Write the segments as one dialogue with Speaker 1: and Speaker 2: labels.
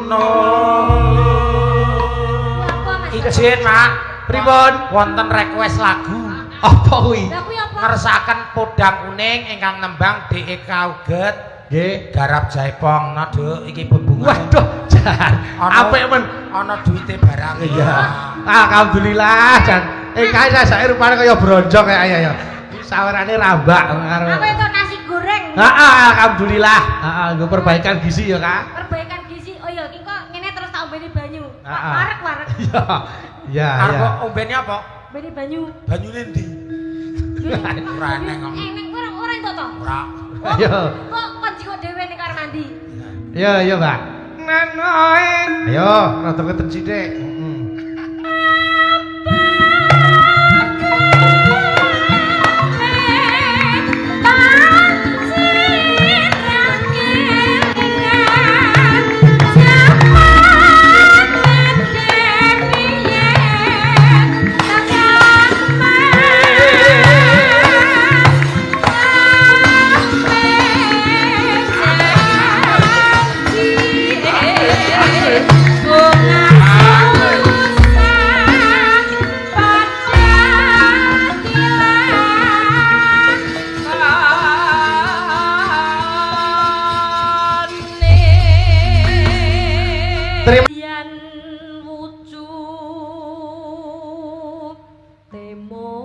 Speaker 1: No. Izin, Mak.
Speaker 2: Pripun?
Speaker 1: Wonten request lagu.
Speaker 2: Apa kuwi?
Speaker 3: Lah kuwi apa?
Speaker 1: Ngersakaken podang kuning ingkang nembang DEK Uget.
Speaker 2: Nggih.
Speaker 1: Garap Jaipong, no, Duk, iki bebungan.
Speaker 2: Waduh, jan. Apik men.
Speaker 1: Ana duwite barang.
Speaker 2: Iya. Alhamdulillah, jan. Kae sasake rupane kaya bronjong kae ayo. Sawerane rambak karo.
Speaker 3: Aku itu nasi goreng.
Speaker 2: Heeh, alhamdulillah. Heeh, nggo perbaikan gizi ya, Kak.
Speaker 3: Perbaikan gizi. Oh iya, iki kok ngene terus tak ombeni banyu.
Speaker 2: Heeh.
Speaker 3: Warek-warek.
Speaker 2: Iya. Iya,
Speaker 1: Arep
Speaker 2: iya.
Speaker 1: ombene apa?
Speaker 3: Ombeni banyu.
Speaker 1: Banyune ndi? Ora eneng kok.
Speaker 3: Eneng ora ora entuk to?
Speaker 1: Ora.
Speaker 2: Ayo.
Speaker 3: Kok kon jikok dhewe ning kamar mandi?
Speaker 2: Iya, iya, Mbak. Nanoe. Ayo, rada keten sithik. Heeh. Terima
Speaker 3: Yen wujud temong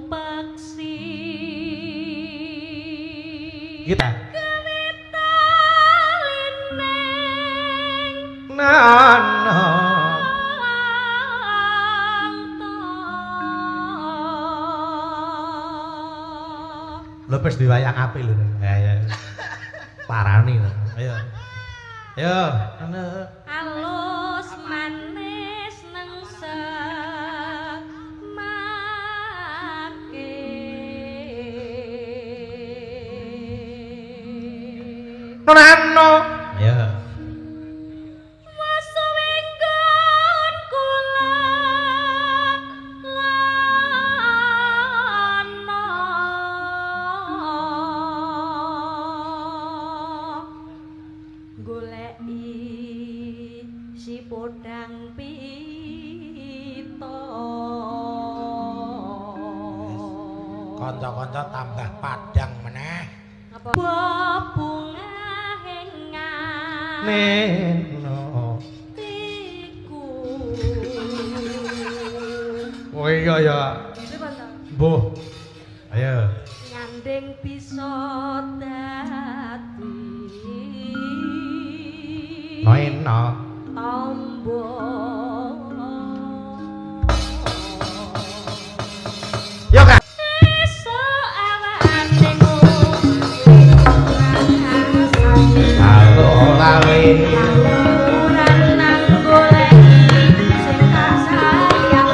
Speaker 3: paksi
Speaker 2: kita. Nano. Lepes diwayang apik lho. Ya ya. Parani lho. Ayo. Ayo, ana.
Speaker 3: Alus manis neng semake.
Speaker 2: Nano. Ayo.
Speaker 3: Wasuwinggon kula lana goleki si podang pita.
Speaker 1: Kanca-kanca tambah padang meneh.
Speaker 3: Apa bungahe
Speaker 2: Neno.
Speaker 3: atiku.
Speaker 2: Oh iya ya.
Speaker 3: Pripun to?
Speaker 2: Mbuh. Ayo.
Speaker 3: Nyanding bisa dadi
Speaker 2: Noeno.
Speaker 3: tombo.
Speaker 2: Yo, Kak.
Speaker 3: Esuk awane
Speaker 2: Halo lawe.
Speaker 3: Ora nang goleki sing tak sayang.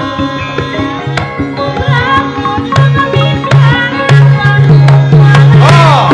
Speaker 2: Oh.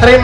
Speaker 2: Terima